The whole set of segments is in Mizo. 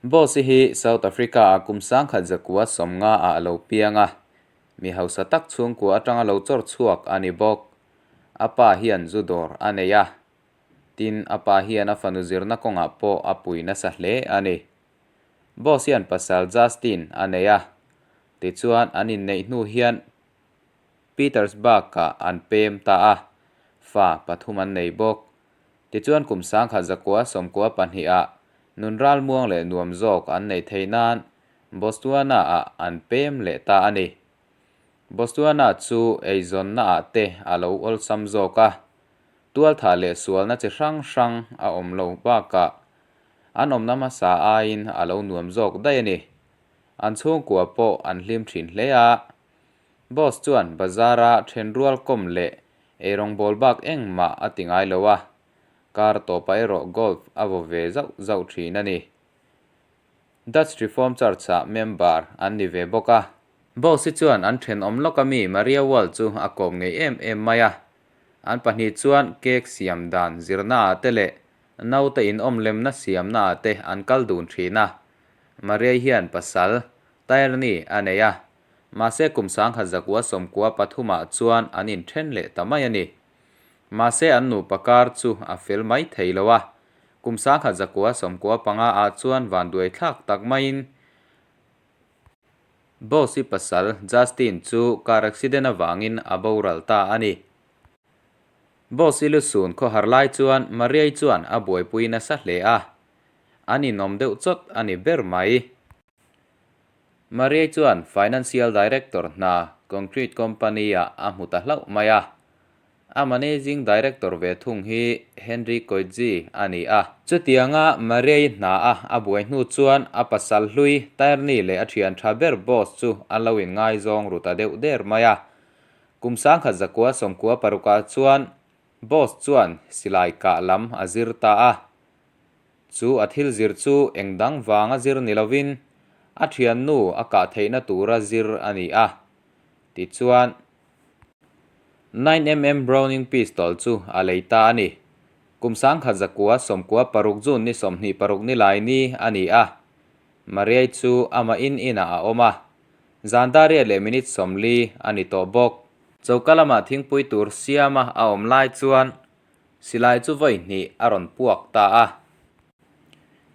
Boss-i hi South Africa-ah kum 1950 ah a lo piang a, mi hausa tak chhungkua atanga lo chawr chhuak a ni bawk. A pa hian zu dawr a nei a, tin a pa hian a fanu zirna kawngah pawh a pui nasa hle a ni. Boss hian pasal Justin a nei a, tichuan an inneih hnu hian Petersburg-ah an pem ta a, fa pathum an nei bawk. Tichuan kum 1992-ah nun ralmuang leh nuam zawk an neih theih nan Botswana-ah an pem leh ta a ni. Botswana chu eizawnnaah te a lo awlsam zawk a, tualthah leh sualna chi hrang hrang a awm lo bakah an awmna hmasa aiin a lo nuam zawk daih a ni. An chhungkua pawh an hlim thin hle a, Boss chuan bazar-a thenrual kawm leh eirawngbawl bak engmah a ti ngai lo a, kar tawpah erawh golf a vaw ve zauh zauh thin a ni. Dutch Reformed Church-ah member an ni ve bawk a. Boss-i chuan an thenawm lawka mi Maria Wall chu a kawm ngei em em mai a. An pahnih chuan cake siam dan zirnaah te leh naute inawm lemna siamnaah te an kal dun thin a. Maria hian pasal, Tierney, a nei a. Mahse kum 1993 ah chuan an inthen leh ta mai a ni. Mahse an nupa kar chu a fel mai thei lo a, kum 1995 ah chuan vanduai thlak tak maiin Boss-i pasal Justin chu car accident avangin a boral ta a ni. Boss-i lusun khawhar lai chuan Maria-i chuan a buaipui nasa hle a, an inawm deuh chawt a ni ber mai. Maria chuan Financial Director hna Concrete Company-ah a hmu ta hlauh mai a. A Managing Director ve thung hi Henry Coetzee a ni a. Chutianga Maria-i hna a a buai hnu chuan a pasal hlui Tierney leh a thian tha ber boss chu an lo inngaizawng ru ta deuh der mai a. Kum 1996 ah chuan boss chuan silai kah lam a zir ta a. Chu a thil zir chu eng dang vanga zir ni lovin a thiannu a kah theihna tura zir a ni a. Tichuan, 9mm Browning pistol chu a lei ta a ni. Kum 1996 June ni 26 ni lai ni a ni a. Mariai chu amah in inah a awm a. Zan dar riat leh minute 40 a ni tawh bawk. Choka lamah thingpui tur siama a awm lai chuan Silai chu vawi hnih a rawn puak ta a.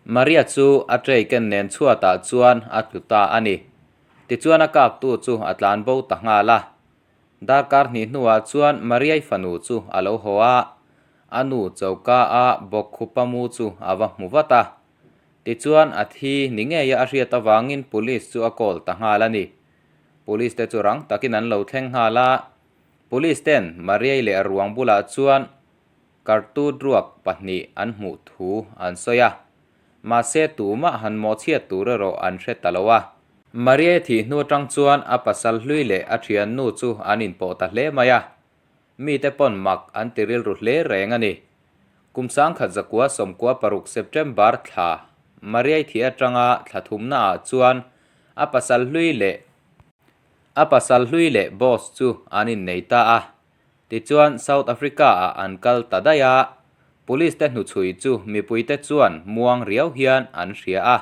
Maria chu a tray ken nen chhuatah chuan a tlu ta a ni. Tichuan a kaptu chu a tlan bo ta nghal a. Darkar hnih hnuah chuan Mariai fanu chu a lo haw a, a nu choka a bawkkhupa mu chu a va hmu vat a. Tichuan a thi ni ngeia a hriat avangin police chu a call ta nghal a ni. Police te chu rang takin an lo thleng nghal a. Police ten Mariai leh a ruang bulah chuan kartut ruak pahnih an hmuh thu an sawi a, mahse tumah han mawhchhiat tur erawh an hre ta lo a. Mariai thih hnu atang chuan a pasal hlui leh a thiannu chu an inpawh ta hle mai a, mite pawn mak an ti rilru hle reng a ni. Kum 1996 September thla Mariai thih atanga thla thumna ah chuan a pasal hlui leh A pasal hlui leh boss chu an innei ta a, tichuan South Africa-ah an kal ta daih a, police te hnuchhui chu mipuite chuan muang riau hian an hria a,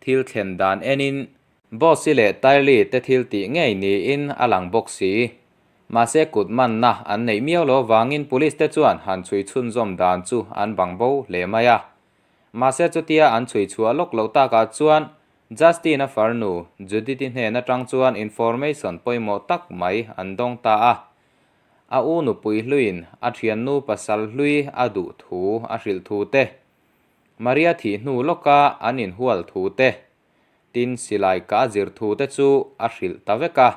thil thlen dan enin Boss-i leh Tylee te thil tih ngei niin a lang bawk si. Mahse kut manna an neih miau lo vangin police te chuan han chhui chhunzawm dan chu an bang bo hle mai a. Mahse chutia an chhui chhuah lawk loh takah chuan Justin-a farnu Judith-i hnen atang chuan information pawimawh tak mai an dawng ta a. A u nupui hluiin a thiannu pasal hlui a duh thu a hrilh thu te, Maria thih hnu lawka an inhual thu te, tin silai ka zir thu te chu a hrilh ta vek a.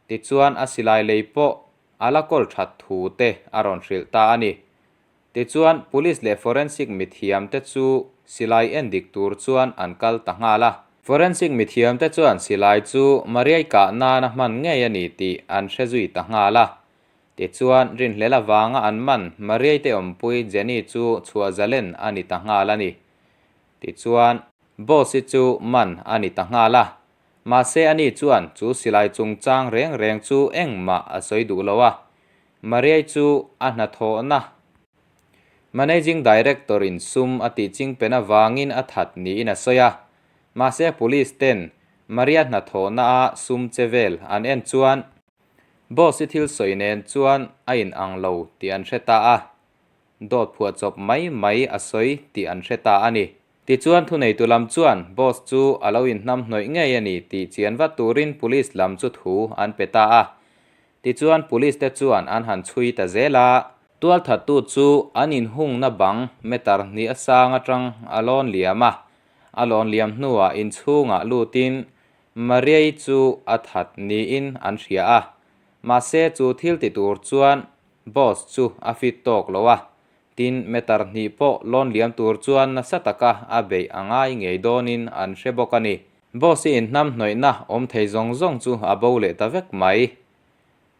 Tichuan a silai lei pawh a la kawl that thu te a rawn hrilh ta a ni. Tichuan, Police leh Forensic mithiamte chu silai en dik tur chuan an kal ta nghal a. Forensic mithiamte chuan silai chu Mariai kah nana hman ngei a ni tih an hre zui ta nghal a. Tichuan, rinhlel avanga an man Mariai te awmpui Jenny chu chhuah zalen a ni ta nghal a ni. Tichuan, Boss-i chu man a ni ta nghal a. Mahse ani chuan chu silai chungchang reng reng chu engmah a sawi duh lo a. Mariai chu a hnathawhna Managing Director in sum a tih ching pen avangin a that niin a sawi a. Mahse police ten Maria hnathawhna a sum che vel an en chuan Boss i thil sawi nen chuan a in ang lo tih an hre ta a, dawt phuah chawp mai mai a sawi tih an hre ta a ni. Tichuan thuneitu lam chuan Boss chu a lo inhnam hnawih ngei a ni tih chian vat turin police lam chu thu an pe ta a. Tichuan police te chuan an han chhui ta zel a. Tualthattu chu an inhungna bang meter hnih a sang atang a lawn liam a, a lawn liam hnuah inchhungah lutin Mariai chu a that niin an hria a, mahse chu thil ti tur chuan Boss chu a fit tawk lo a, tin meter hnih pawh lawn liam tur chuan nasa taka a beih a ngai ngei dawnin an hre bawk a ni. Boss i inhnam hnawihna awm thei zawng zawng chu a bo leh ta vek mai.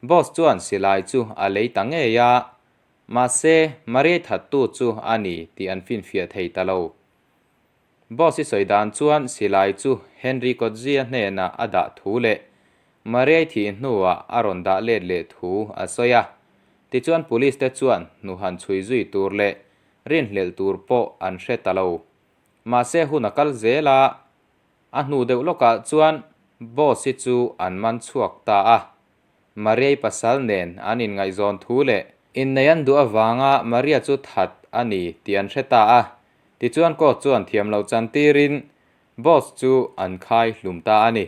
Boss chuan silai chu a lei ta ngei a, mahse Mariai thattu chu a ni tih an finfiah thei ta lo. Boss i sawi dan chuan silai chu Henry Coetzee-a hnenah a dah thu leh Mariai thih hnuah a rawn dah let leh thu a sawi a. Tichuan police te chuan hnuhan chhui zui tur leh rinhlelh tur pawh an hre ta lo. Mahse hun a kal zel a, a hnu deuh lawkah chuan Boss i chu an man chhuak ta a. Mariai pasal nen an inngaihzawn thu leh innei an duh avanga Maria chu that a ni tih an hre ta a. Tichuan court chuan thiam loh chantirin Boss chu an khai hlum ta a ni.